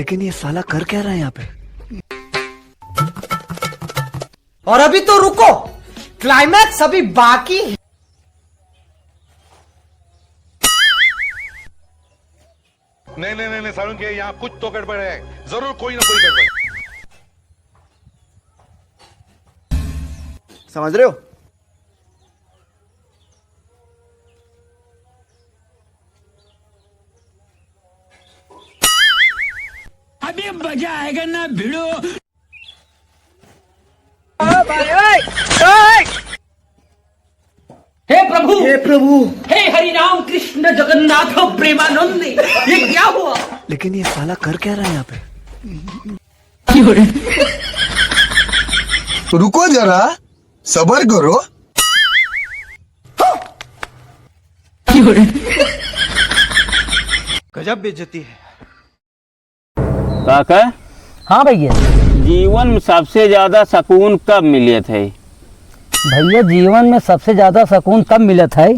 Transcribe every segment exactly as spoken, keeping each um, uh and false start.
लेकिन ये साला कर क्या रहा है यहाँ पे? और अभी तो रुको, climax अभी बाकी है। नहीं, नहीं, नहीं, नहीं, सारुण के यहाँ कुछ तो गड़बड़ है, जरूर कोई ना कोई गड़बड़। समझ रहे हो? अभी मजा आएगा ना भिड़ो। हे प्रभु, हे प्रभु। हे हरि राम कृष्ण जगन्नाथ प्रेमानंद, ये क्या हुआ? लेकिन ये साला कर क्या रहा है यहाँ पे? रुको जरा, सबर करो। गजब बेइज्जती है। काका? हाँ भैया। जीवन में सबसे ज्यादा सुकून कब मिलत है? भैया, जीवन में सबसे ज्यादा सुकून तब मिलत है,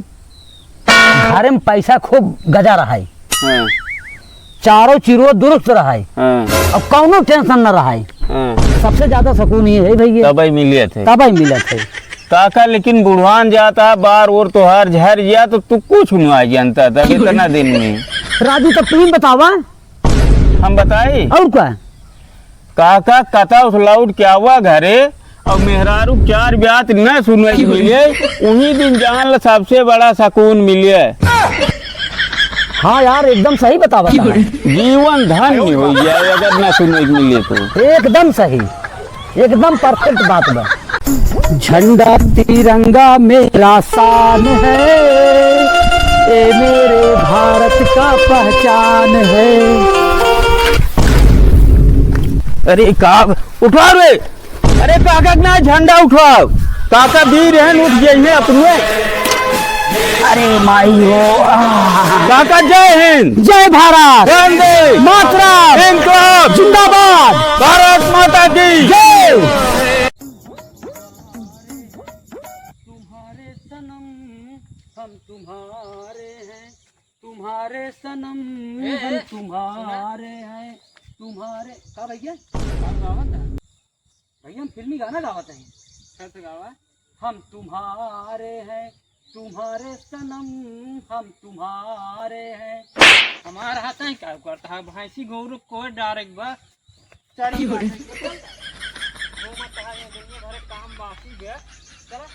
घर में पैसा खूब गजा रहा है, हाँ। चारों चीरो दुरुस्त रहा है, हाँ। अब कौनो tension न रहा है। हाँ। सबसे ज्यादा सुकून ये है भैया। तबई मिलत है। तबई मिलत है। काका, लेकिन बुढ़ान जाता, बार ओर तोहार झर जिया, तो तू कुछ नहीं जानता था इतना दिन में। राजू, तब तू ही बतावा। हम बताई? और का? काका, कता उस लौट के आवा घरे, और मेहरारू चार बात न सुने के मिले, उही दिन जान ल सबसे बड़ा सुकून मिले। हाँ यार, एकदम सही बतावा था। जीवन धन्य हो जाए अगर न सुने के मिले तो। एकदम सही। एकदम perfect बात बा। झंडा तिरंगा मेरा शान है, ये मेरे भारत का पहचान है। अरे का, उठाओ रे। अरे काका के ना झंडा उठाओ। काका वीर हैं, उठ जाइए अपने। अरे माई हो, आह। काका जय हिंद। जय भारत। वंदे मातरम। इनकलाब जिंदाबाद। भारत माता की जय। तुम्हारे सनम हम तुम्हारे हैं, तुम्हारे सनम ए, हम ए, तुम्हारे हैं, तुम्हारे, का भैया? का गावत है? भैया, हम फिल्मी गाना गावत हैं। कैसे गावा? हम तुम्हारे हैं, तुम्हारे सनम, हम तुम्हारे हैं। हमार हाथ है, का करता है? भैंसी गोरू को डायरेक्ट बा। चल, की हो रही? घूमत है, ये दुनिया भर काम बाकी बे। चला।